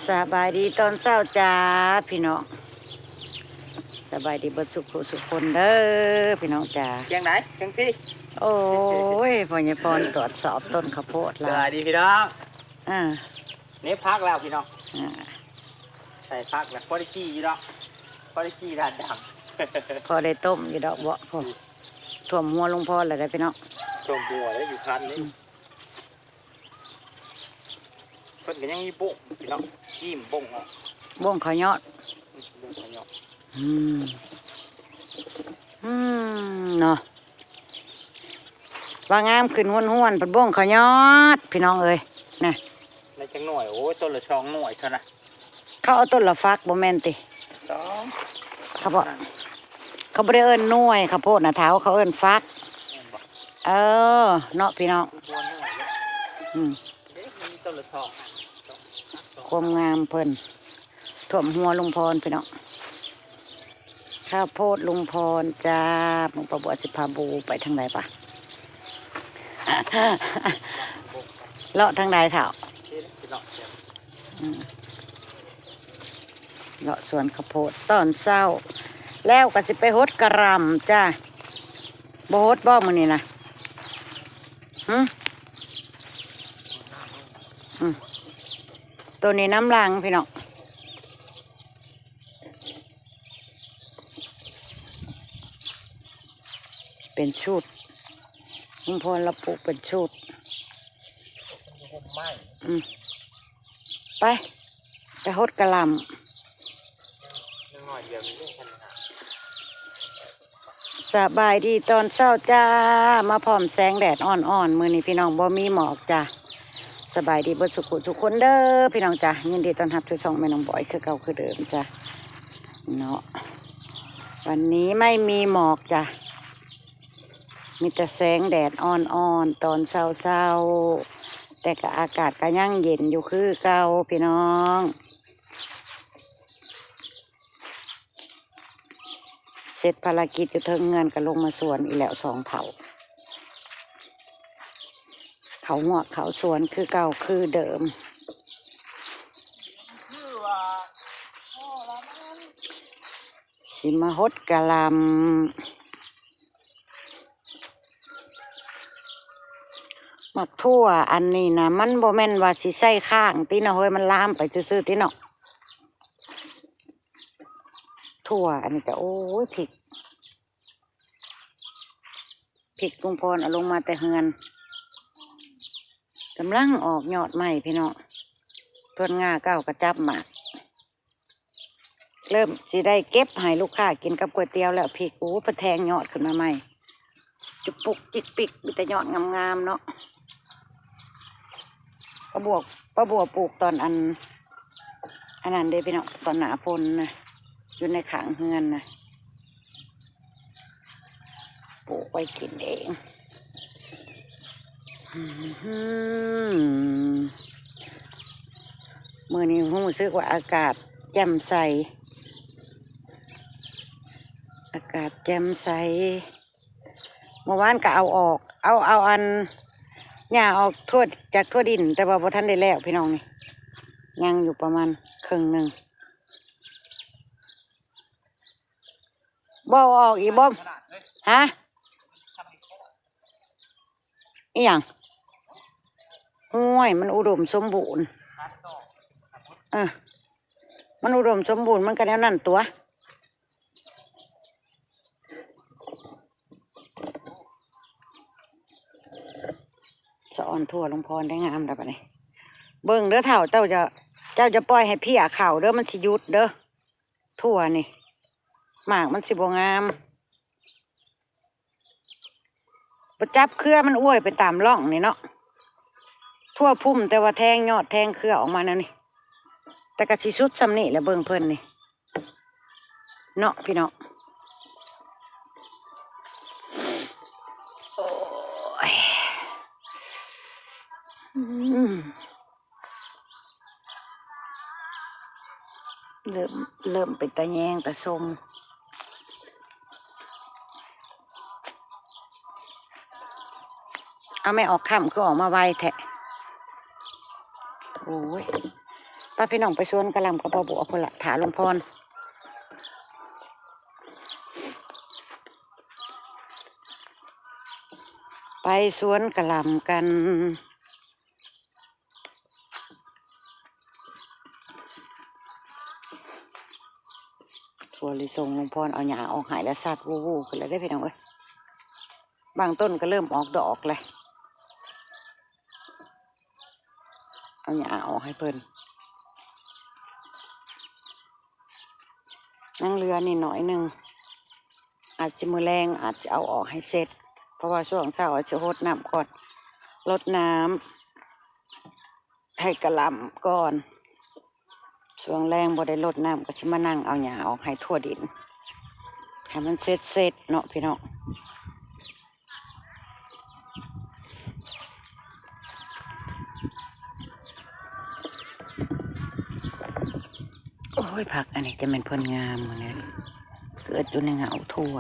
ສະບາຍດີຕອນເຊົ້າຈ້າພີ່ນ້ອງ ສະບາຍດີເບິດສຸຂູສຸຄົນເດີພີ່ນ້ອງຈ້າ. ທຽງໃດ? ທຽງພີ້. ໂອ້ຍ ພໍ່ໃຫຍ່ພອນຕວດສອບຕົ້ນເຂົ້າໂພດລາວ. ສະບາຍດີພີ່ນ້ອງ. ອ່າ ນີ້ຜັກແລ້ວພີ່ນ້ອງ. ອ່າ ໃສ່ຜັກແລ້ວ ພໍໄດ້ຈີ່ຢູ່ດອກ ພໍໄດ້ຈີ່ດາດດັງ ພໍໄດ້ຕົ້ມຢູ່ດອກເບາະ. ອືມ ຖ້ວມຫົວລຸງພອນແລ້ວເດ້ພີ່ນ້ອງ ຖ້ວມຫົວແລ້ວຢູ່ຄັນນີ້. ອືມ ເພິ່ນກໍຍັງມີບົ້ງພີ່ນ້ອງ ຈີ່ມບົ້ງອອກ ບົ້ງເຂົ້າຍອດ. ອືມ ບົ້ງເຂົ້າຍອດ. ອືມ ອືມ ເນາະ ວ່າງາມຂຶ້ນຫ້ວນໆ ພັດບົ້ງເຂົ້າຍອດ ພີ່ນ້ອງເອີຍ ນະ ໄດ້ຈັກໜ່ວຍ? ໂອ້ຍ ຕົ້ນລະສອງໜ່ວຍເທົ່ານັ້ນ. ເຂົາເອົາຕົ້ນລະຝັກບໍ່ແມ່ນຕິ? ສອງ ເຂົາບໍ່ ເຂົາບໍ່ໄດ້ເອີ້ນໜ່ວຍເຂົ້າໂພດນະເຖົ້າ ເຂົາເອີ້ນຝັກ. ແມ່ນບໍ່? ເອີ ເນາະ ພີ່ນ້ອງ. ຄືບໍ່ໜ່ວຍເດ້. ອືມ ເດ້ ມັນມີຕົ້ນລະສອງອັນ. ຄວາມງາມເພິ່ນ ຖ້ວມຫົວລຸງພອນພີ່ນ້ອງ. ຂ້າວໂພດລຸງພອນຈ້າ. ເບິ່ງປ້າບົວຊິພາບູໄປທາງໃດປະ ເລາະທາງໃດເຖົ້າ? ອືມ ເລາະສວນຂ້າວໂພດຕອນເຊົ້າ ແລ້ວກໍຊິໄປຫົດກະຫຼ່ຳຈ້າ. ບໍ່ຫົດບໍ່ມື້ນີ້ນະ? ຫຶ ອືມ ໂຕນີ້ນຳຫຼັງພີ່ນ້ອງ. ເປັນຊຸດ ລຸງພອນລາວປູກເປັນຊຸດ. ອືມ ໄປ ໄປຫົດກະຫຼ່ຳ. ສະບາຍດີຕອນເຊົ້າຈ້າ ມາພ້ອມແສງແດດອ່ອນໆ ມື້ນີ້ພີ່ນ້ອງບໍ່ມີໝອກຈ້າ. ສະບາຍດີເບິດສຸຂູສຸຄົນເດີພີ່ນ້ອງຈ້າ ຍິນດີຕ້ອນຮັບສູ່ຊ່ອງແມ່ນ້ອງບອຍຄືເກົ່າຄືເດີມຈ້າເນາະ. ວັນນີ້ໄມ່ມີໝອກຈ້າ ມີແຕ່ແສງແດດອ່ອນໆ ຕອນເຊົ້າໆ ແຕ່ກໍອາກາດກໍຍັງເຢັນຢູ່ຄືເກົ່າພີ່ນ້ອງ. ເສັດພາລະກິດຢູ່ເທິງເຮືອນກໍລົງມາສວນອີກແລ້ວສອງເຖົ້າ ເຂົ້າຮວກເຂົ້າສວນຄືເກົ່າຄືເດີມ. ຊິມາຫົດກະຫຼ່ຳ. ໝາກຖົ່ວອັນນີ້ນະ ມັນບໍ່ແມ່ນວ່າຊິໃສ່ຄ້າງຕິເນາະເຮີ້ຍ ມັນລາມໄປຊື່ໆຕິເນາະ. ຖົ່ວອັນນີ້ກະ ໂອ້ຍ ພິກ ພິກລຸງພອນເອົາລົງມາແຕ່ເຮືອນ ກຳລັງອອກຍອດໃໝ່ພີ່ນ້ອງ. ທ່ອນງາເກົ່າກໍຈັບໝາກ ເລີ່ມຊິໄດ້ເກັບໃຫ້ລູກຄ້າກິນກັບກ໋ວຍຕຽວແລ້ວ. ພິກ ໂອ້ ເພິ່ນແທງຍອດຂຶ້ນມາໃໝ່ ຈຸກປຸກຈິກປິກ ມີແຕ່ຍອດງາມໆເນາະ. ປາບົວ ປາບົວປູກຕອນອັນ ອັນນັ້ນເດ້ພີ່ນ້ອງ ຕອນໜ້າຝົນນະ ຢູ່ໃນຂ້າງເຮືອນນະ ປູກໄວ້ກິນເອງ. ອືມ ມື້ນີ້ຮູ້ສຶກວ່າອາກາດແຈ່ມໃສ ອາກາດແຈ່ມໃສ. ເມື່ອວານກໍເອົາອອກ ເອົາ ເອົາອັນ ຫຍ້າອອກທົ່ວ ຈາກທົ່ວດິນ ແຕ່ວ່າບໍ່ທັນໄດ້ແລ້ວພີ່ນ້ອງ ນີ້ຍັງຢູ່ປະມານເຄິ່ງໜຶ່ງ. ບໍ່ເອົາອອກອີກບໍ່? ຮະ? ອີຫຍັງ? ໂອ້ຍ ມັນອຸດົມສົມບູນ ເອີ ມັນອຸດົມສົມບູນ ມັນກໍແນວນັ້ນຕົວະ. ສະອອນຖົ່ວລຸງພອນໄດ້ງາມແລ້ວບັດນີ້. ເບິ່ງເດີເຖົ້າ ເຈົ້າຈະ ເຈົ້າຈະປ່ອຍໃຫ້ເພຍເຂົ້າເດີ ມັນຊິຢຸດເດີ ຖົ່ວນີ້ ໝາກມັນຊິບໍ່ງາມ. ບໍ່ຈັບເຄືອມັນອວຍໄປຕາມຮ່ອງນີ້ເນາະ ຖົ່ວພຸ້ມ ແຕ່ວ່າແທງຍອດແທງເຄືອອອກມາແນວນີ້ ແຕ່ກໍຊິສຸດຊ່ຳນີ້ແຫຼະ ເບິ່ງເພິ່ນນີ້ ເນາະພີ່ນ້ອງ. ໂອ້ຍ ອືມ ເລີ່ມ ເລີ່ມເປັນຕາແຍງຕາຊົມ. ເອົາແມ່ ອອກຄ່ຳຄືອອກມາໄວແທ້. ໂອ້ຍ ພາພີ່ນ້ອງໄປສວນກະຫຼ່ຳກັບປ້າບົວພຸ້ນລະ ຖ້າລຸງພອນ ໄປສວນກະຫຼ່ຳກັນ. ຖົ່ວລິສົງ ລຸງພອນເອົາຫຍ້າອອກໃຫ້ແລ້ວ ຊັດວູ່ໆຂຶ້ນແລ້ວເດ້ພີ່ນ້ອງເອີຍ. ບາງຕົ້ນກໍເລີ່ມອອກດອກແລ້ວ ເອົາຫຍ້າອອກໃຫ້ເພິ່ນ. ຍັງເຫຼືອນິດໜ້ອຍໜຶ່ງ ອາດຊິມື້ແລງອາດຈະເອົາອອກໃຫ້ເສັດ ເພາະວ່າຊ່ວງເຊົ້າອາດຈະຫົດນ້ຳກ່ອນ ລົດນ້ຳໃຫ້ກະຫຼ່ຳກ່ອນ. ຊ່ວງແລງບໍ່ໄດ້ລົດນ້ຳ ກໍຊິມານັ່ງເອົາຫຍ້າອອກໃຫ້ທົ່ວດິນ ໃຫ້ມັນເສັດໆເນາະພີ່ນ້ອງ. ໂອ້ຍ ຜັກອັນນີ້ຈະແມ່ນເພິ່ນງາມມື້ນີ້ ເກີດຢູ່ໃນເຫງົ້າຖົ່ວ.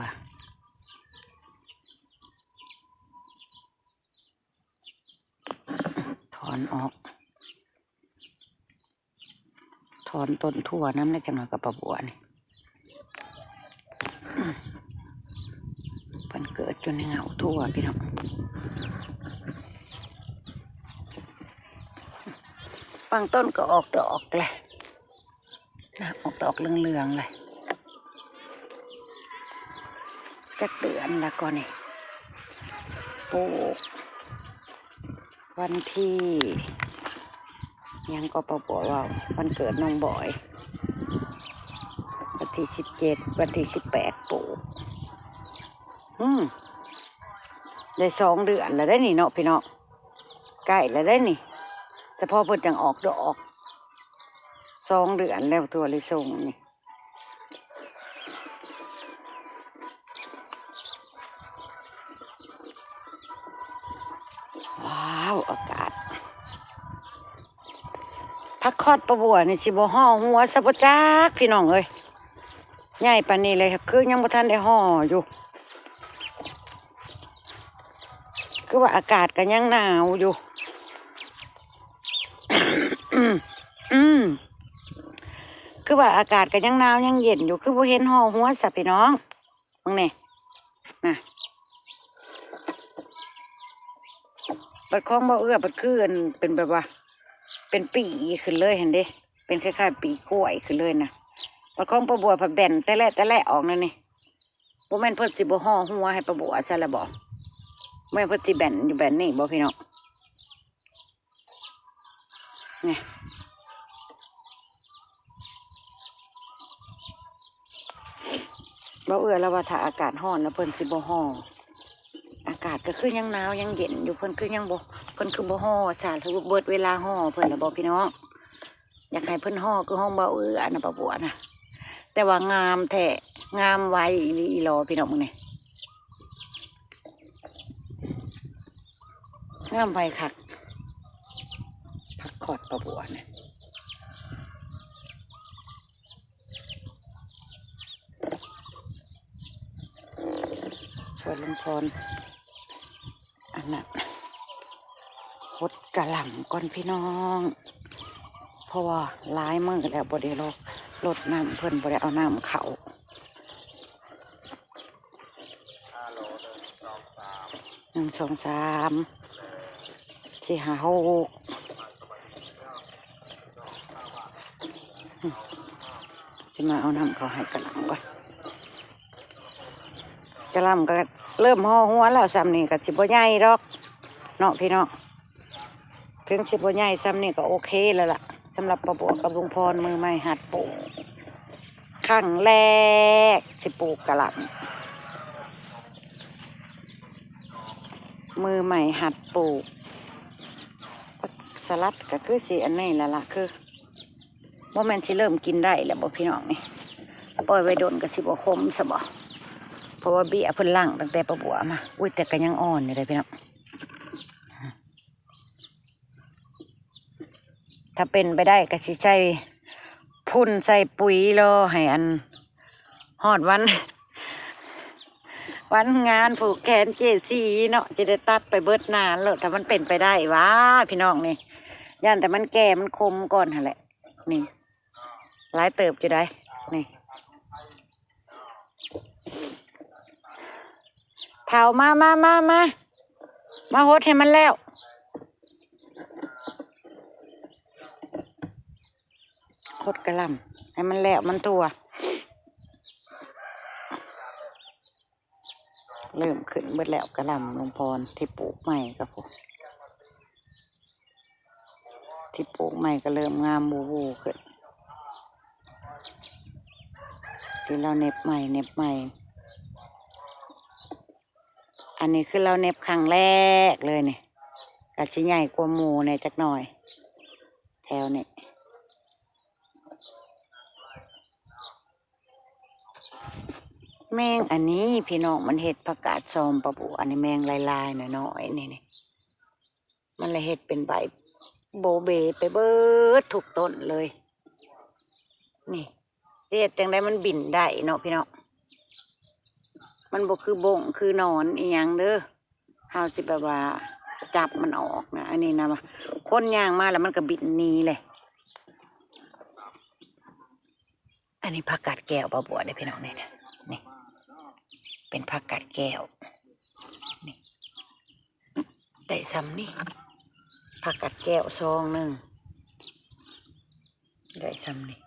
ຖອນອອກ ຖອນຕົ້ນຖົ່ວນຳ ແລ້ວຈັກໜ້ອຍກໍປ້າບົວນີ້ ເພິ່ນເກີດຢູ່ໃນເຫງົ້າຖົ່ວພີ່ນ້ອງ. ບາງຕົ້ນກໍອອກດອກແຫຼະນະ ອອກດອກເຫຼືອງໆແຫຼະ. ຈັກເດືອນລະກໍນີ້ ປູກວັນທີ ຫຍັງກໍປ້າບົວເວົ້າ ວັນເກີດນ້ອງບອຍ ວັນທີສິບເຈັດ ວັນທີສິບແປດ ປູກ ອືມ ໄດ້ສອງເດືອນແລ້ວເດ້ນີ້ເນາະພີ່ນ້ອງ ໃກ້ແລ້ວເດ້ນີ້ ສະເພາະເພິ່ນຈັ່ງອອກດອກ ສອງເດືອນແລ້ວຖົ່ວລິສົງນີ້. ວ້າວ ອາກາດ ຜັກຄອດປ້າບົວນີ້ຊິບໍ່ຫໍ່ຫົວຊະບໍ່ຈັກພີ່ນ້ອງເອີຍ ໃຫຍ່ປານນີ້ແລ້ວຄືຍັງບໍ່ທັນໄດ້ຫໍ່ຢູ່ ຄືວ່າອາກາດກໍຍັງໜາວຢູ່. ອືມ ຄືວ່າອາກາດກໍຍັງໜາວຍັງເຢັນຢູ່ ຄືບໍ່ເຫັນຫໍ່ຫົວຊະພີ່ນ້ອງ ເບິ່ງແດ່ນະ. ບັດຂອງບ່າວເອື້ອ ບັດຄືອັນເປັນແບບວ່າ ເປັນປີຂຶ້ນເລີຍຫັ້ນເດ້ ເປັນຄ້າຍໆປີກ້ວຍຂຶ້ນເລີຍນະ ບັດຂອງປ້າບົວພັດແບນແຕະແລະແຕະແລະອອກແນວນີ້. ບໍ່ແມ່ນເພິ່ນຊິບໍ່ຫໍ່ຫົວໃຫ້ປ້າບົວຊັ້ນລະບໍ? ບໍ່ແມ່ນເພິ່ນຊິແບນຢູ່ແບນນີ້ບໍພີ່ນ້ອງ? ນີ້ ບ່າວເອື້ອລາວວ່າຖ້າອາກາດຮ້ອນລະເພິ່ນຊິບໍ່ຫໍ່ ອາກາດກໍຄືຍັງໜາວຍັງເຢັນຢູ່ ເພິ່ນຄືຍັງບໍ່ ເພິ່ນຄືບໍ່ຫໍ່ຊະ ຖືວ່າເບິດເວລາຫໍ່ເພິ່ນລະບໍພີ່ນ້ອງ? ຢາກໃຫ້ເພິ່ນຫໍ່ຄືຂອງບ່າວເອື້ອນະ ປ້າບົວນະ ແຕ່ວ່າງາມແທ້ ງາມໄວອີ່ຫຼີອີ່ຫຼໍພີ່ນ້ອງ ເບິ່ງແດ່ ງາມໄວຄັກ ຜັກຄອດປ້າບົວນະ. ຊ່ວຍລຸງພອນ ອັນນັ້ນ ຫົດກະຫຼ່ຳກ່ອນພີ່ນ້ອງ ເພາະວ່າຫຼາຍມື້ແລ້ວບໍ່ໄດ້ລົດ ລົດນ້ຳເພິ່ນ ບໍ່ໄດ້ເອົານ້ຳເຂົ້າ. ໜຶ່ງ ສອງ ສາມ ສີ່ ຫ້າ ຫົກ ອືມ ຊິມາເອົານ້ຳເຂົ້າໃຫ້ກະຫຼ່ຳກ່ອນ. ກະຫຼ່ຳກໍເລີ່ມຫໍ່ຫົວແລ້ວ ສ່ຳນີ້ກໍຊິບໍ່ໃຫຍ່ດອກເນາະພີ່ນ້ອງ ເຖິງຊິບໍ່ໃຫຍ່ສ່ຳນີ້ກໍໂອເຄແລ້ວລະ ສຳລັບປ້າບົວກັບລຸງພອນ ມືໃໝ່ຫັດປູກ ຄັ້ງແລກຊິປູກກະຫຼ່ຳ ມືໃໝ່ຫັດປູກ. ຜັກສະຫຼັດກໍຄືຊິອັນນີ້ແຫຼະລະ ຄື ບໍ່ແມ່ນຊິເລີ່ມກິນໄດ້ແລ້ວບໍພີ່ນ້ອງນີ້? ປ່ອຍໄວ້ດົນກໍຊິບໍ່ຂົມຊະບໍ? ເພາະວ່າເບ້ຍເພິ່ນລ້າງຕັ້ງແຕ່ປ້າບົວເອົາມາ. ອຸ້ຍ ແຕ່ກໍຍັງອ່ອນຢູ່ເດ້ພີ່ນ້ອງ. ຖ້າເປັນໄປໄດ້ກໍຊິໃສ່ຝຸ່ນໃສ່ປຸຍ ລໍໃຫ້ອັນ ຮອດວັນ ວັນງານຜູກແຂນເຈສີເນາະ ຈະໄດ້ຕັດໄປເບິດໜ້າໂລດ ຖ້າມັນເປັນໄປໄດ້ຫວາ ພີ່ນ້ອງນີ້. ຢ້ານແຕ່ມັນແກ່ມັນຂົມກ່ອນຫັ້ນແຫຼະ. ນີ້ ຫຼາຍເຕີບຢູ່ໃດ໋ ນີ້ ເຖົ້າ ມາ ມາ ມາ ມາ ມາຫົດໃຫ້ມັນແລ້ວ ຫົດກະຫຼ່ຳໃຫ້ມັນແລ້ວ ມັນທົ່ວ ເລີ່ມຂຶ້ນເບິດແລ້ວ ກະຫຼ່ຳລຸງພອນທີ່ປູກໃໝ່ກໍພຸ້ນ ທີ່ປູກໃໝ່ກໍເລີ່ມງາມວູ່ໆຂຶ້ນ ທີ່ລາວເໜັບໃໝ່ ເໜັບໃໝ່ ອັນນີ້ຄືລາວເໜັບຄັ້ງແລກເລີຍນີ້ ກໍຊິໃຫຍ່ກວ່າໝູ່ແດ່ຈັກໜ່ອຍ ແຖວນີ້ ແມງອັນນີ້ພີ່ນ້ອງ ມັນເຮັດຜັກກາດຊອມປາບົວ ອັນນີ້ແມງລາຍໆ ນ້ອຍໆ ນີ້ ນີ້ ມັນລະເຮັດເປັນໃບໂບເບໄປເບິດທຸກຕົ້ນເລີຍ ນີ້ ຊິເຮັດຈັ່ງໃດມັນບິນໄດ້ເນາະພີ່ນ້ອງ ມັນບໍ່ຄືບົ້ງຄືໜອນອີ່ຫຍັງເດີ ເຮົາຊິແບບວ່າຈັບມັນອອກນະ ອັນນີ້ນະ ຄົນຍ່າງມາແລ້ວມັນກໍບິນໜີເລີຍ. ອັນນີ້ຜັກກາດແກ້ວປາບົວເດ້ພີ່ນ້ອງ ນີ້ ນີ້ ເປັນຜັກກາດແກ້ວ ນີ້ ໄດ້ຊ່ຳນີ້ ຜັກກາດແກ້ວຊອງໜຶ່ງ ໄດ້ຊ່ຳນີ້.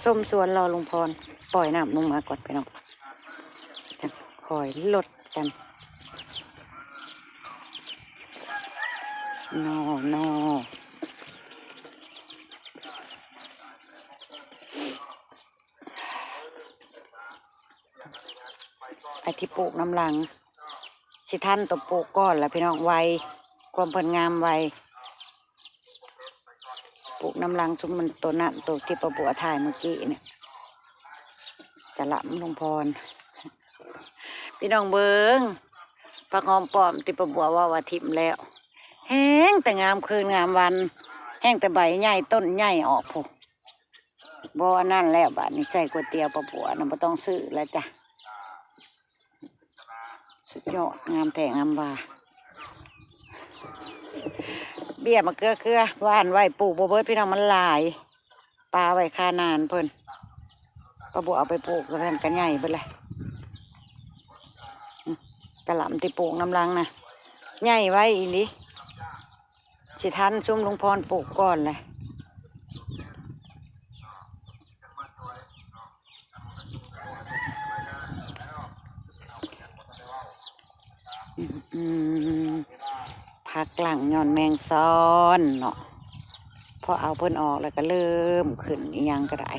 ຊົມສວນລໍລຸງພອນ ປ່ອຍນ້ຳລົງມາກ່ອນພີ່ນ້ອງ ຈັ່ງຄ່ອຍລົດກັນ ນໍ ນໍ ໄອ້ທີ່ປູກນຳຫຼັງ ຊິທັນຕ້ອງປູກກ່ອນລະພີ່ນ້ອງ ໄວ ຄວາມເພິ່ນງາມໄວ ປູກນຳຫຼັງຊຸມມັນ ໂຕນັ້ນ ໂຕທີ່ປາບົວຖ່າຍເມື່ອກີ້ນີ້ ກະຫຼຳລຸງພອນ ພີ່ນ້ອງເບິ່ງ ຜັກຫອມປ້ອມທີ່ປາບົວເວົ້າວ່າຖິ້ມແລ້ວ ແຮງແຕ່ງາມຄືນງາມວັນ ແຮງແຕ່ໃບໃຫຍ່ຕົ້ນໃຫຍ່ອອກພຸ້ນ. ບໍ່ອັນນັ້ນແລ້ວ ບາດນີ້ໃສ່ກ໋ວຍຕຽວປາບົວນະ ບໍ່ຕ້ອງຊື້ແລ້ວຈ້ະ ສຸດຍອດ ງາມແທ້ງາມວ່າ ເບ້ຍມະເຂືອເຄືອ ຫວ່ານໄວ້ ປູກບໍ່ເບິດພີ່ນ້ອງ ມັນຫຼາຍ ປາໄວ້ຄານານເພິ່ນ ປາບົວເອົາໄປປູກ ແລ້ວນັ້ນກະໃຫຍ່ເບິດແຫຼະ ກະຫຼຳທີ່ປູກນຳຫຼັງນະ ໃຫຍ່ໄວອີ່ຫຼີ. ຊິທັນຊຸມລຸງພອນປູກກ່ອນແຫຼະ ອືມ ອືມ ຜັກຫຼັງຍ້ອນແມງຊອນເນາະ ພໍເອົາເພິ່ນອອກແລ້ວກໍເລີ່ມຂຶ້ນອີ່ຫຍັງກໍໄດ້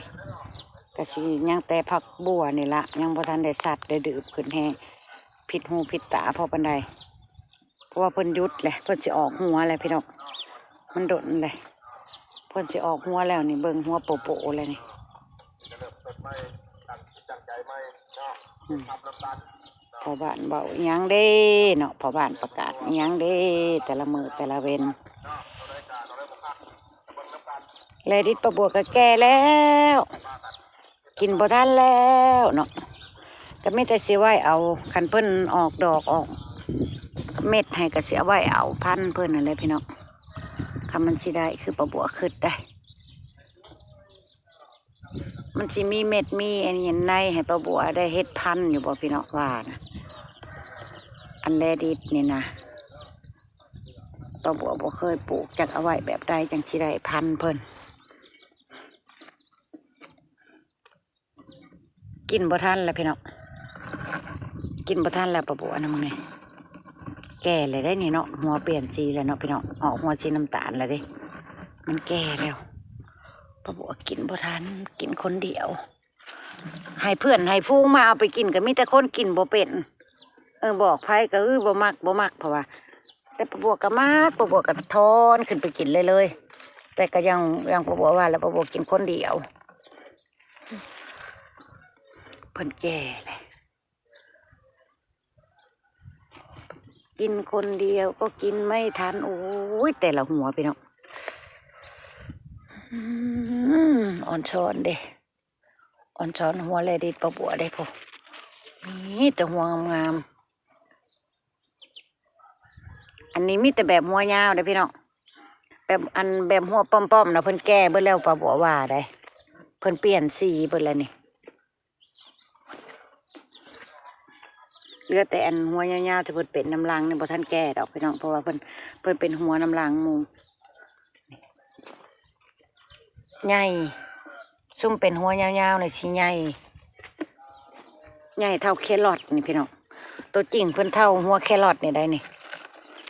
ກໍຊິຍັງແຕ່ຜັກບົວນີ້ລະ ຍັງບໍ່ທັນໄດ້ສັດໄດ້ດື່ບຂຶ້ນແຮງ ຜິດຫູຜິດຕາພໍປານໃດ. ເພາະວ່າເພິ່ນຢຸດແຫຼະ ເພິ່ນຊິອອກຫົວແຫຼະພີ່ນ້ອງ ມັນດົນແຫຼະ ເພິ່ນຊິອອກຫົວແລ້ວນີ້ ເບິ່ງຫົວໂປໂປແລ້ວນີ້ ອືມ ພໍ່ບ້ານເວົ້າອີ່ຫຍັງເດ້ເນາະ ພໍ່ບ້ານປະກາດອີ່ຫຍັງເດ້ ແຕ່ລະມື້ແຕ່ລະເວັນ ແລດິດປາບົວກໍແກ່ແລ້ວ ກິນບໍ່ທັນແລ້ວເນາະ ກໍມີແຕ່ຊິໄວ້ເອົາ ຄັນເພິ່ນອອກດອກອອກເມັດໃຫ້ ກໍຊິເອົາໄວ້ເອົາພັນເພິ່ນນັ້ນແຫຼະພີ່ນ້ອງ ຄັນມັນຊິໄດ້ຄືປາບົວຄິດໄດ້ ມັນຊິມີເມັດມີອັນນີ້ໃນໃຫ້ປາບົວໄດ້ເຮັດພັນຢູ່ບໍ່ພີ່ນ້ອງວ່ານະ ອັນແລດິດນີ້ນະ ປາບົວບໍ່ເຄີຍປູກ ຈັກເອົາໄວ້ແບບໃດຈັ່ງຊິໄດ້ພັນເພິ່ນ. ກິນບໍ່ທັນແລ້ວພີ່ນ້ອງ ກິນບໍ່ທັນແລ້ວປາບົວນະ ມື້ນີ້ແກ່ແລ້ວເດ້ນີ້ເນາະ ຫົວປ່ຽນສີແລ້ວເນາະພີ່ນ້ອງ ອອກຫົວສີນ້ຳຕານແລ້ວເດ້ ມັນແກ່ແລ້ວ ປາບົວກິນບໍ່ທັນ ກິນຄົນດຽວ ໃຫ້ເພື່ອນໃຫ້ຝູງມາເອົາໄປກິນ ກໍມີແຕ່ຄົນກິນບໍ່ເປັນ ເອີ ບອກໃຜກໍ ເອີ ບໍ່ມັກ ບໍ່ມັກ ເພາະວ່າ ແຕ່ປາບົວກໍມັກ ປາບົວກໍທອນຂຶ້ນໄປກິນເລີຍໆ ແຕ່ກໍຢ່າງ ຢ່າງປາບົວວ່າແຫຼະ ປາບົວກິນຄົນດຽວ ເພິ່ນແກ່ແຫຼະ ກິນຄົນດຽວກໍກິນໄມ່ທັນ ໂອ້ຍ ແຕ່ລະຫົວພີ່ນ້ອງ ອືມ ອ່ອນຊ້ອນເດ້ ອ່ອນຊ້ອນຫົວແລດິດປາບົວເດ້ພຸ້ນ ມີແຕ່ຫົວງາມໆ. ອັນນີ້ມີແຕ່ແບບຫົວຍາວເດ້ພີ່ນ້ອງ ແບບ ອັນແບບຫົວປ້ອມໆນະ ເພິ່ນແກ່ເບິດແລ້ວ ປ້າບົວວ່າໄດ໋ ເພິ່ນປ່ຽນສີເບິດແລ້ວນີ້ ເຫຼືອແຕ່ອັນຫົວຍາວໆ ທີ່ເພິ່ນເປັນນຳຫຼັງນີ້ ບໍ່ທັນແກ່ດອກພີ່ນ້ອງ ເພາະວ່າເພິ່ນ ເພິ່ນເປັນຫົວນຳຫຼັງໝູ່ ໃຫຍ່ ຊຸມເປັນຫົວຍາວໆນີ້ຊິໃຫຍ່ ໃຫຍ່ເທົ່າແຄຣອດນີ້ພີ່ນ້ອງ ໂຕຈິງເພິ່ນເທົ່າຫົວແຄຣອດນີ້ໄດ໋ນີ້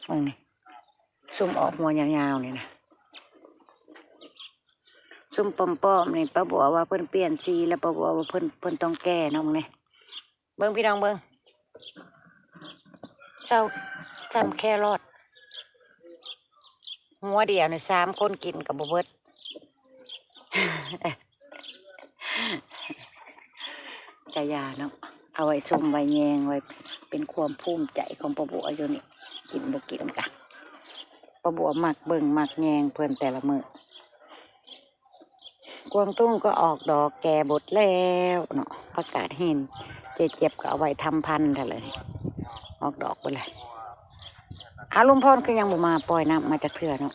ເບິ່ງນີ້ ຊຸມອອກຫົວຍາວໆນີ້ນະ ຊຸມປ້ອມໆນີ້ ປ້າບົວວ່າເພິ່ນປ່ຽນສີແລ້ວ ປ້າບົວວ່າເພິ່ນ ເພິ່ນຕ້ອງແກ່ເນາະ ເບິ່ງນີ້ ເບິ່ງພີ່ນ້ອງເບິ່ງ ເຊົາ ຊ່ຳແຄຣອດ ຫົວດຽວນີ້ສາມຄົນກິນກໍບໍ່ເບິດ ກະຢ່າເນາະ ເອົາໄວ້ຊົມໄວ້ແຍງໄວ້ ເປັນຄວາມພູມໃຈຂອງປ້າບົວຢູ່ນີ້ ກິນບໍ່ກິນກະ ປ້າບົວມັກເບິ່ງມັກແຍງເພິ່ນແຕ່ລະມື້. ກວາງຕຸ້ງກໍອອກດອກແກ່ເບິດແລ້ວເນາະ ຜັກກາດຫີນ ເຈເຈັບກໍເອົາໄວ້ທຳພັນເທົ່ານັ້ນ ອອກດອກເບິດແລ້ວ. ອ້າວ ລຸງພອນຄືຍັງບໍ່ມາປ່ອຍນ້ຳມາຈັກເທື່ອເນາະ?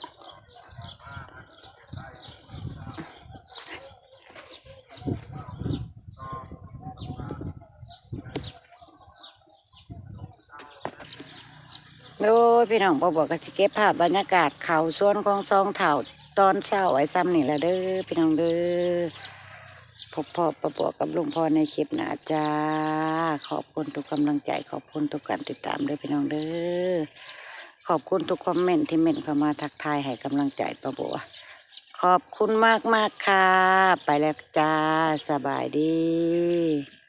ໂອ້ຍ ພີ່ນ້ອງ ປ້າບົວກໍຊິເກັບພາບບັນຍາກາດເຂົ້າສວນຂອງສອງເຖົ້າຕອນເຊົ້າໄວ້ຊ່ຳນີ້ລະເດີ ພີ່ນ້ອງເດີ. ພົບພໍ້ປ້າບົວກັບລຸງພອນໃນຄລິບໜ້າຈ້າ. ຂອບຄຸນທຸກກຳລັງໃຈ ຂອບຄຸນທຸກການຕິດຕາມເດີ ພີ່ນ້ອງເດີ. ຂອບຄຸນທຸກຄອມເມັນທີ່ເມັນເຂົ້າມາທັກທາຍໃຫ້ກຳລັງໃຈປ້າບົວ. ຂອບຄຸນມາກໆ ຄ່ະ. ໄປແລ້ວຈ້າ. ສະບາຍດີ.